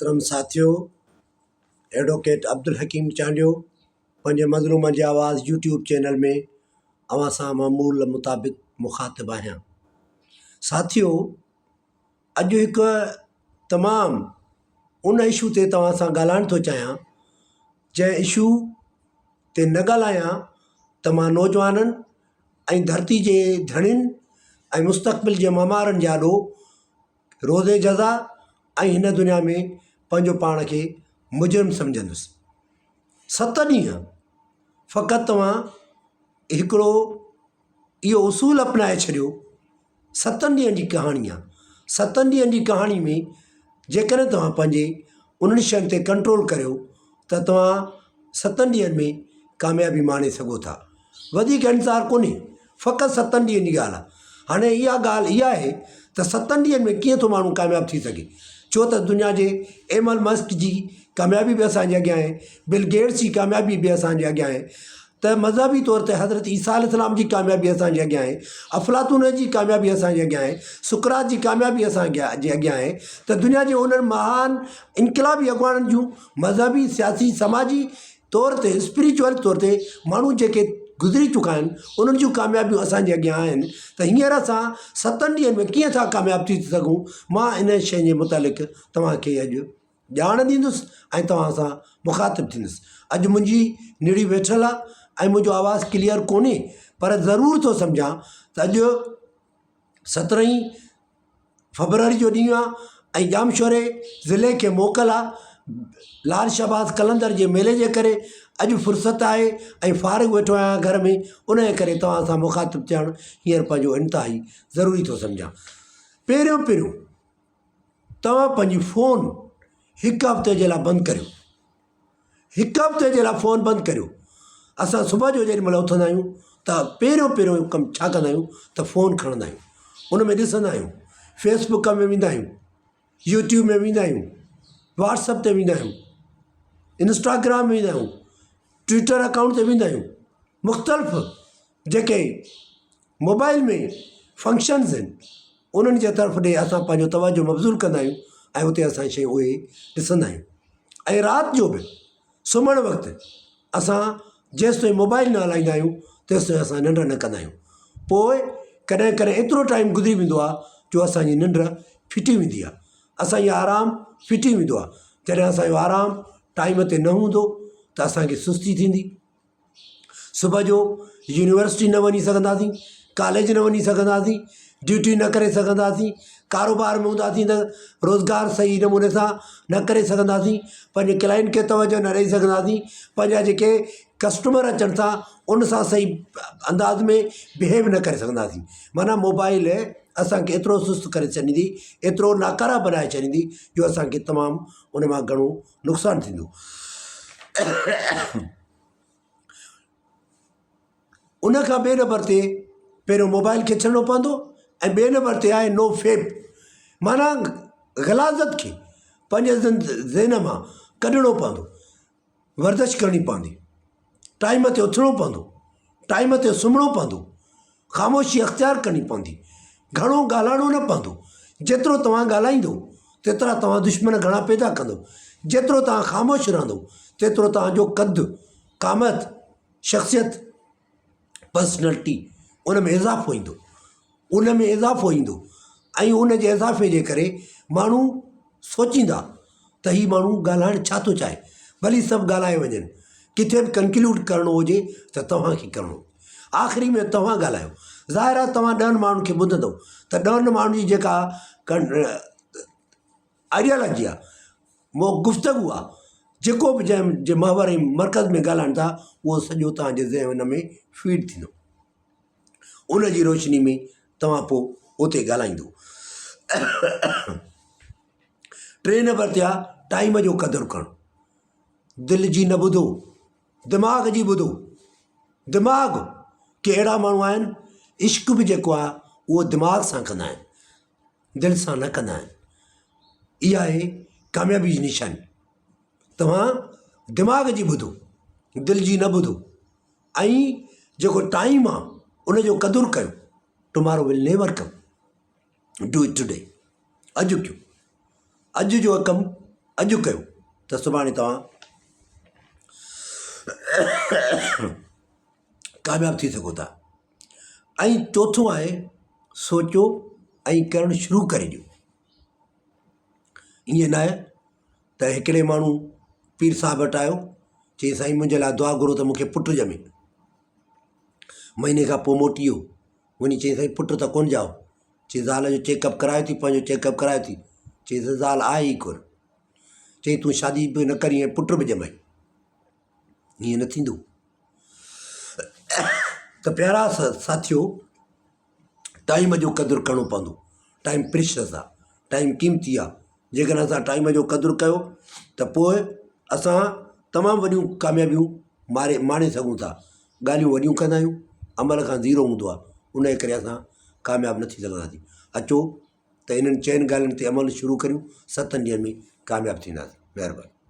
محترم ساٿيو ايڊووڪيٽ عبدالحڪيم چانڊيو پنهنجي مظلومن جي آواز يوٽيوب چينل ۾ اوهان سان معمول مطابق مخاطب آهيان. ساٿيو اڄ هڪ تمام ان اشو تي توهان سان ڳالهائڻ ٿو چاهيان جنهن اشو تي نه ڳالهايان ته مان نوجوانن ۽ ڌرتي جي ڌڻين ۽ مستقبل جي معمارن جي آڏو روز جزا ۽ هن دنيا ۾ پنهنجو پاڻ کي مجرم سمجهندس. ست ڏينهن فقط توهان هڪڙو اهو اصول اپنائي ڇڏيو ستن ڏينهن جي ڪهاڻي آهي ستن ڏينهن جي ڪهاڻي ۾ جيڪڏهن توهان پنهنجي انهن شين تي ڪنٽرول ڪريو ته توهان ستن ڏينهن ۾ ڪاميابي ماڻي سگهو ٿا. وڌيڪ انتظار ڪونهي فقط ستن ڏينهن جي ڳالهه آهي. هاڻي اها ڳالهه اها آهي ته ستن ڏينهن ۾ ڪيئن ٿو ماڻهو ڪامياب ٿي سگهي ڇو ته دنيا جي ايمل مسڪ جي ڪاميابي به اسان جي اڳيان آهي بل گيٽس جي ڪاميابي به اسان جي اڳيان آهي ته مذهبي طور تي حضرت عيسيٰ عليه السلام جي ڪاميابي اسان جي اڳيان آهي افلاطون جي ڪاميابي اسان جي اڳيان آهي سقراط جي ڪاميابي اسان جي اڳيان آهي ته دنيا جي انهن مهان انقلابي اڳواڻن جون مذهبي سياسي سماجي طور تي اسپريچوئل طور تي ماڻهو جيڪي گذري چڪا آهن انهن جون ڪاميابيون اسان جي اڳيان آهن ته هينئر اسان ستن ڏينهن ۾ ڪيئن ٿا ڪامياب ٿي سگهون مان ان شيء جي متعلق توهان کي اڄ ڄاڻ ڏيندس ۽ توهان سان مخاطب ٿيندس اڄ منهنجي نڙي ويٺل آهي ۽ منهنجو آواز ڪليئر ڪونهي پر ضرور ٿو سمجهان ته اڄ سترهين فبروري جو ڏينهن آ ۽ ڄامشوري ضلعي کي موڪل آ لال شهباز قلندر جي ميلي جي ڪري اڄ فرصت آهي ۽ فارغ ويٺو آهيان گهر ۾ ان جي ڪري توهان سان مخاطب ٿيڻ هينئر پنهنجو انتهائي ضروري ٿو سمجهان پهريون پهريون توهان پنهنجي فون هڪ هفتي جي لاء بند ڪريو هڪ هفتي جي لاء فون بند ڪريو. اسان صبح جو جيڏي مهل اٿندا آهيون ته پهريون پهريون ڪم ڇا ڪندا آهيون ته فون کڻندا آهيون ان ۾ ڏسندا آهيون فيس بڪ ۾ ويندا آهيون يوٽيوب ۾ ويندا آهيون واٽس اپ تي ويندا آهيون انسٽاگرام ۾ ويندا آهيون ٽوئٽر اڪائونٽ تي ويندا آهيون مختلف جيڪي موبائل ۾ فنڪشنز آهن انهن جي طرف ڏي اسان پنهنجو توجه مبذول ڪندا آهيون ۽ اتي اسان شيون اهي ڏسندا آهيون ۽ رات جو به سمهڻ وقت اسان جيستائين موبائل نه هلائيندا آهيون تيستائين اسان ننڊ نه ڪندا آهيون پوء ڪڏهن ڪڏهن ايترو ٽائيم گذري ويندو آهي جو اسانجي ننڊ ڦٽي ويندي آهي اسانجو آرام ڦٽي ويندو آهي جڏهن اسانجو آرام ٽائيم تي نه هوندو ته اسانکي سستي ٿيندي صبح جو يونيورسٽي نه وڃي سگهنداسين ڪاليج نه وڃي سگهنداسين ڊيوٽي نه ڪري سگهنداسين ڪاروبار ۾ هونداسين ته روزگار صحيح نموني سان نه ڪري سگهنداسين پنهنجي ڪلائنٽ کي توجهه نه ڏئي سگهنداسين پنهنجا جيڪي ڪسٽمر اچن ٿا ان سان صحيح انداز ۾ بهيو نه ڪري سگهنداسين معنيٰ موبائل اسانکي ايترو سست ڪري ڇڏيندي ايترو ناڪاره بنائي ڇڏيندي جو اسانکي تمام ان مان گهڻو نقصان ٿيندو. ان کان ٻئي نمبر تي پهريون موبائل کي ڇڏڻو پوندو ۽ ٻئي نمبر تي آهي نو فيب معنيٰ غلاظت کي پنهنجي ذهن مان ڪڍڻو پوندو ورزش ڪرڻي پوندي، ٽائيم تي اٿڻو پوندو، ٽائيم تي سمهڻو پوندو، خاموشي اختيار ڪرڻي پوندي، گهڻو ڳالهائڻو نه پوندو، جيترو توهان ڳالهائيندو تيترا توهان دشمن گهڻا پيدا ڪندو، جيترو توهان خاموش رهندو تيترو توهان جو قد، قامت، شخصيت، پرسنلٽي ان ۾ اضافو ايندو ان ۾ اضافو ايندو ۽ ان جي اضافي جي ڪري ماڻهو سوچيندا ته هي ماڻهو ڳالهائڻ ڇا ٿو چاهي ڀلي سڀ ڳالهائي وڃن ڪٿي به ڪنڪلوڊ ڪرڻو هجي ته توهان کي ڪرڻو آخري ۾ توهان ڳالهايو ظاهر آهي توهان ڏهن ماڻهن کي ٻڌندو ته ڏهن ماڻهن جي جيڪا آئيڊيالاجي آهي مو گفتگو آهي جيڪو به جنهن جي محور ۽ مرڪز ۾ ڳالهائن ٿا اهو سڄو توهان جي ذهن ۾ فيڊ ٿيندو ان جي روشني ۾ توهان پوء اتي ڳالهائيندو ٽئين نمبر تي آهي ٽائيم جو قدر ڪرڻ دل جي نه ٻڌو دماغ جي ٻڌو دماغ ڪي اهڙا ماڻهو آهن عشق به جيڪو آهي اهو دماغ سان ڪندا آهن دل سان نه ڪندا آهن. اها آهي ڪاميابي جي نشاني. توهان دماغ جي ٻڌو دل جي نه ٻڌو ۽ جيڪو ٽائيم آهي ان جو قدر ڪيو tomorrow will never come do it today اڄ ڪيو اڄ جو ڪم. اڄ ڪيو ته سڀاڻي توهان ڪامياب ٿي سگهو ٿا ۽ چوٿون آهي سوچو ۽ ڪرڻ شروع ڪري ڏيو ائين نه آهي ته هڪڙي ماڻهو پير صاحب وٽ آيو چيائين سائين منهنجي لاء دعا گهرو ته مونکي پٽ ڄمي مهيني کان پوءِ موٽي ويو وڃي چيائين سائين پٽ ته ڪونه ڄائو چيائين زال جو چيڪ اپ ڪرايو اٿئي پنهنجو چيڪ اپ ڪرايو اٿئي چيائين زال آهي ئي ڪونه چيائين تون شادي به نه ڪرين ۽ پٽ به ڄمائين ائين نه ٿيندو ته پيارا ساٿيو ٽائيم جو قدر ڪرڻو پوندو ٽائيم پريشس آهي ٽائيم قيمتي آهي جيڪڏهن اسان ٽائيم جو قدر ڪيو ته پوءِ اسان تمام وڏيون ڪاميابيون ماري ماڻي سگهون ٿا ڳالهيون وڏيون ڪندا آهيون عمل کان زيرو هوندو آهي ان جي ڪري اسان ڪامياب نه ٿي سگهنداسين اچو ته انهن چئن ڳالهين تي عمل شروع ڪريون ستن ڏينهن ۾ ڪامياب ٿينداسين مهرباني.